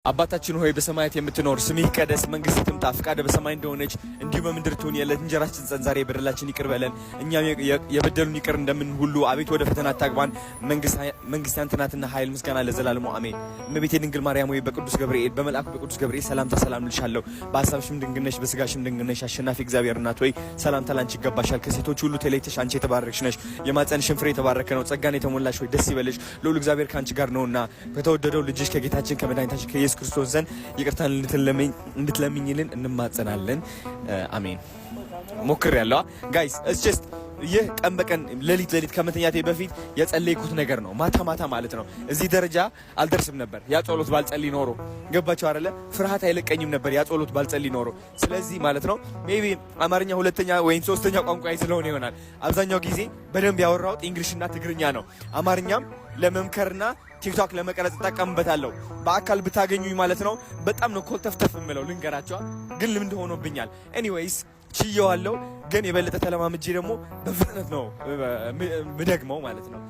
አባታችን ሆይ፣ በሰማያት የምትኖር፣ ስምህ ይቀደስ፣ መንግስትህ ትምጣ፣ ፍቃድህ በሰማይ እንደሆነች እንዲሁ በምድር ትሁን። የዕለት እንጀራችንን ስጠን ዛሬ፣ በደላችንን ይቅር በለን እኛም የበደሉንን ይቅር እንደምንል ሁሉ። አቤቱ ወደ ፈተና አታግባን፣ መንግስት ያንተ ናትና ኃይል፣ ምስጋና ለዘላለሙ አሜን። እመቤቴ ድንግል ማርያም ሆይ፣ በቅዱስ ገብርኤል በመልአኩ በቅዱስ ገብርኤል ሰላምታ ሰላም እልሻለሁ። በሀሳብሽም ድንግል ነሽ፣ በስጋሽም ድንግል ነሽ። አሸናፊ እግዚአብሔር እናት ሆይ፣ ሰላምታ ላንቺ ይገባሻል። ከሴቶች ሁሉ ተለይተሽ አንቺ የተባረክሽ ነሽ፣ የማኅፀንሽም ፍሬ የተባረከ ነው። ጸጋን የተሞላሽ ሆይ፣ ደስ ይበልሽ፣ ልዑል እግዚአብሔር ከአንቺ ጋር ነውና ከተወደደው ልጅሽ ከጌታችን ከመድኃኒታችን ከኢየሱስ ክርስቶስ ዘንድ ይቅርታን እንድትለምኝልን እንማጸናለን። አሜን። ሞክሬያለሁ guys። It's just ይህ ቀን በቀን ሌሊት ሌሊት ከመተኛቴ በፊት የጸለይኩት ነገር ነው። ማታ ማታ ማለት ነው። እዚህ ደረጃ አልደርስም ነበር ያ ጸሎት ባልጸልይ ኖሮ። ገባችሁ አይደለ? ፍርሃት አይለቀኝም ነበር ያ ጸሎት ባልጸልይ ኖሮ። ስለዚህ ማለት ነው maybe አማርኛ ሁለተኛ ወይም ሶስተኛ ቋንቋ ስለሆነ ይሆናል አብዛኛው ጊዜ በደንብ ያወራሁት English ና ትግርኛ ነው። አማርኛም ለመምከርና ቲክቶክ ለመቅረጽ እጠቀምበታለሁ። በአካል ብታገኙኝ ማለት ነው በጣም ነው ኮልተፍተፍ የምለው፣ ልንገራችሁ፣ ግን ልምድ ሆኖብኛል። Anyways ችየዋለሁ፣ ግን የበለጠ ተለማምጄ ደግሞ በፍጥነት ነው ምደግመው ማለት ነው።